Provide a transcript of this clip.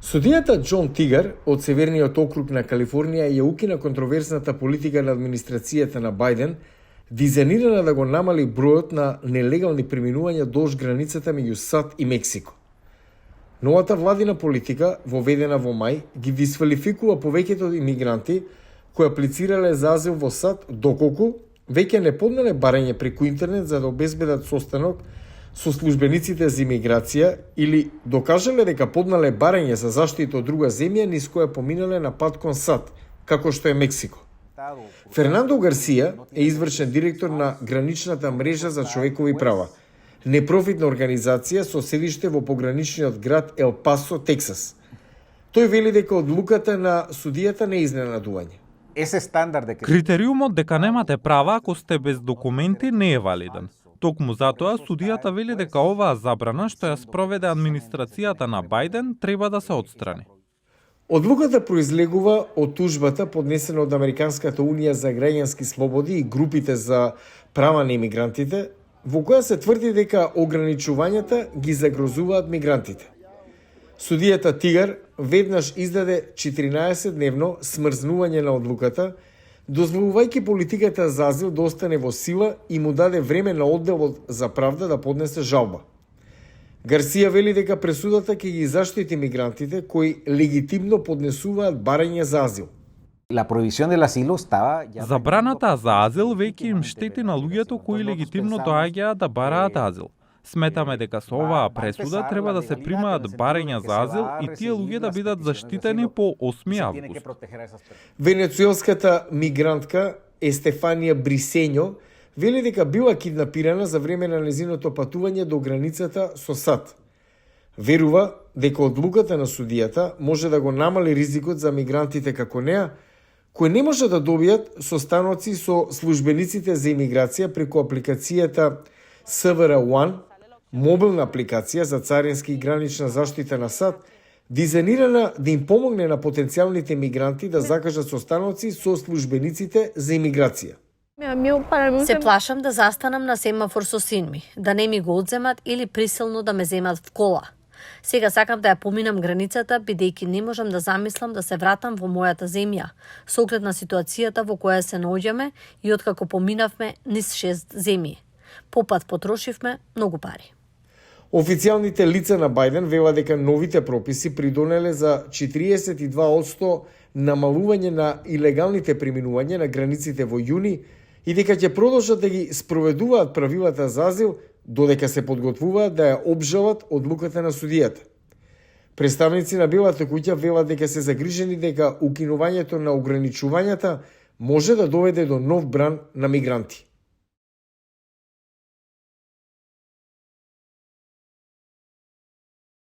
Судијата Џон Тигар од Северниот округ на Калифорнија ја укина контроверзната политика на администрацијата на Бајден, дизајнирана да го намали бројот на нелегални преминувања долж границата меѓу САД и Мексико. Новата владина политика, воведена во мај, ги дисквалификува повеќето имигранти кои аплицирале за азил во САД, доколку веќе не поднале барање преку интернет за да обезбедат состанок со службениците за имиграција или докажале дека поднале барање за заштита од друга земја низ која поминале на пат кон САД, како што е Мексико. Фернандо Гарсија е извршен директор на Граничната мрежа за човекови права, непрофитна организација со седиште во пограничниот град Ел Пасо, Тексас. Тој вели дека одлуката на судијата не е изненадување. Критериумот дека немате права ако сте без документи не е валиден. Токму затоа судијата вели дека оваа забрана што ја спроведе администрацијата на Бајден треба да се отстрани. Одлуката произлегува од тужбата поднесена од Американската унија за граѓански слободи и групите за права на имигрантите, во која се тврди дека ограничувањата ги загрозуваат мигрантите. Судијата Тигар веднаш издаде 14-дневно смрзнување на одлуката, дозволувајќи политиката за азил да остане во сила и му даде време на одделот за правда да поднесе жалба. Гарсија вели дека пресудата ќе ги заштити мигрантите кои легитимно поднесуваат барање за азил. Забраната за азил веќе им штети на луѓето кои легитимно доаѓаат да бараат азил. Сметаме дека со оваа пресуда треба да се примаат барања за азил и тие луѓе да бидат заштитени по 8 август. Венецуелската мигрантка Естефанија Брисењо вели дека била киднапирана за време на незиното патување до границата со САД. Верува дека одлуката на судијата може да го намали ризикот за мигрантите како неа, кои не може да добијат состаноци со службениците за имиграција преку апликацијата СВР One, мобилна апликација за царински и гранична заштита на САД, дизајнирана да им помогне на потенцијалните мигранти да закажат состаноци со службениците за имиграција. Се плашам да застанам на семафор со син ми, да не ми го одземат или присилно да ме земат в кола. Сега сакам да ја поминам границата, бидејќи не можам да замислам да се вратам во мојата земја, со оглед на ситуацијата во која се наоѓаме и откако поминавме низ 6 земји. Попат потрошивме многу пари. Официјалните лица на Бајден велат дека новите прописи придонеле за 42% намалување на илегалните преминувања на границите во јуни и дека ќе продолжат да ги спроведуваат правилата за азил додека се подготвуваат да ја обжалат одлуката на судијата. Представници на Белата куќа велат дека се загрижени дека укинувањето на ограничувањата може да доведе до нов бран на мигранти.